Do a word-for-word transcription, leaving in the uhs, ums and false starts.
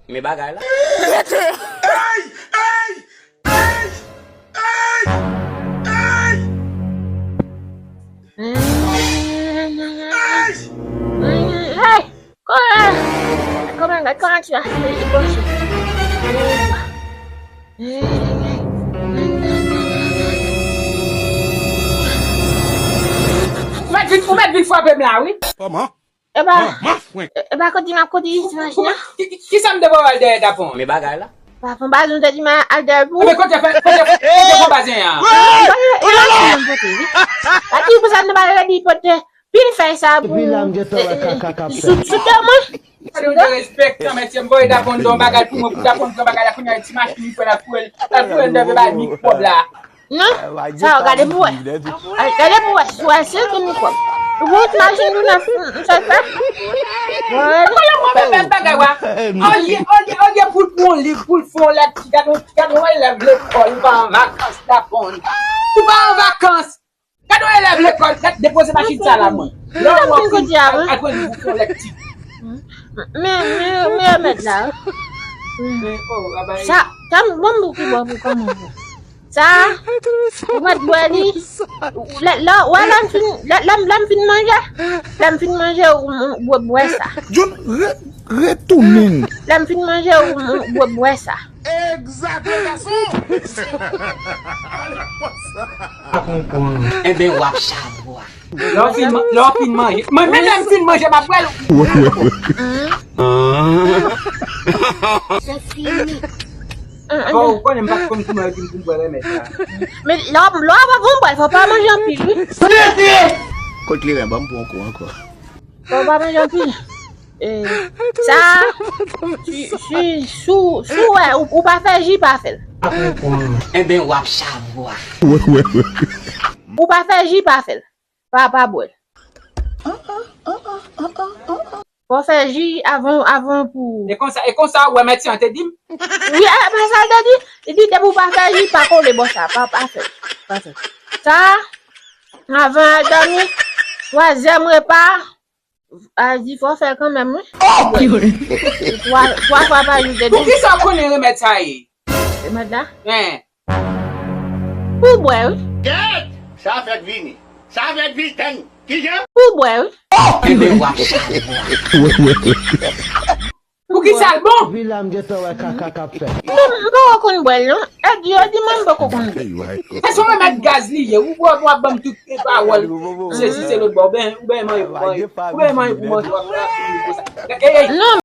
Men bagay la. Ey! Ey! Ey! Ey! Ey! Ey! Hey! Kòman, kòman, gad kòman ti a fè li panse. Ou mèt vin, ou mèt vin frape m la, wi. Kòman? E ba, e ba, kote m ap kote ti machin nan? Ki, ki, ki sa m te ba w al dèyè Dapon? Men bagay la. Dapon, ba, nou te di m al dèyè pou. Men kote fè, kote, kote fè bazen an? E ba, e ba, ti m pote, wi. A ti pou sa nou ba redi pote. Pil fèy sa pou. Epi la, m gentan wè kaka k ap fèt. Sou, sou tè mwen. Gade yon derespektan, mesye, m voye Dapon yon bagay pou mwen, pou Dapon pran bagay la, kounye a ti machin li pran la foure l, la foure l nan bay mikwòb la. Non, sa yo gade pou wè. Gade pou wè, si wè se te mikwòb. Ou bon ti machin nou nan m sa fè. Kòlè mwen menm bagay wa. Olye, olye, olye pou l pran yon liv, pou l fè yon lèt, gade yon, gade yon elèv lekòl, ou pa an vakans Dapon. Ou pa an vakans. Gade yon elèv lekòl, gad depoze machin sa la mwen. Lè w ap fin kote a, wi. Al pran liv ou fè yon lèkti. Men, men, men remèd la. Sa, sa m bon pou ki bò pou kòman pou. Sa, ou mèt bwè li. Lè, lè, wè, lè m fin, lè, lè m, lè m fin manje, lè m fin manje, ou, ou, ou bwè sa. John, re-, retounen. Lè m fin manje, ou, ou, ou bwè sa. Egzakte, gason! Enben, w ap chabwa. Lè w fin, lè w fin manje. Mwen menm lè m fin manje, m ap bwè l. Wi, wi, wi. Se fini. Bon, ou konnen m pa t konn kouman yo di m pou m bwè remèd la. Men lè w, lè w ap bon bwè, fò w pa manje anpil, wi. Kot kleren, ban m pran yon kou ankò. Fò w pa manje anpil. E, sa, si, si, si w, si w wè, ou, ou pa fè ji, pa fè l. Enben, w ap chabwa. Wi, wi, wi. Ou pa fè ji, pa fè l. Pa, pa bwè l. Fò w fè ji avan, avan pou. E konsa, e konsa, ou wè medsen an te di m? Wi, e, men sa l te di. Li di, depi w pa fè ji, pa kole bò sa, pa, pa fè l. Pa fè l. Sa, avan al dòmi, twazyèm repa, a di fò fè l kanmenm, wi. Oh! Twa, twa fwa pa jou, te di. Poukisa w konnen remèd sa ye? Remèd la? Hein. Pou bwè, wi. Gèt! Sa fèk vini. Sa fèk vini, tann. Kijan? Pou bwè, wi. Oh! Enben, w ap chabwa. Poukisa l bon? Epi la, m gentan wè kaka k ap fèt. Non, m poko konn bwè l, non. E di yo di mwen m poko konn bwè l. Se sou remèd gaz li ye. Ou, ou, ou ap ban m tout pawòl. Se si se lòt bò. Ou ben, ou ben manje pou manje. Ou ben manje pou manje. W ap fè konsa. Non.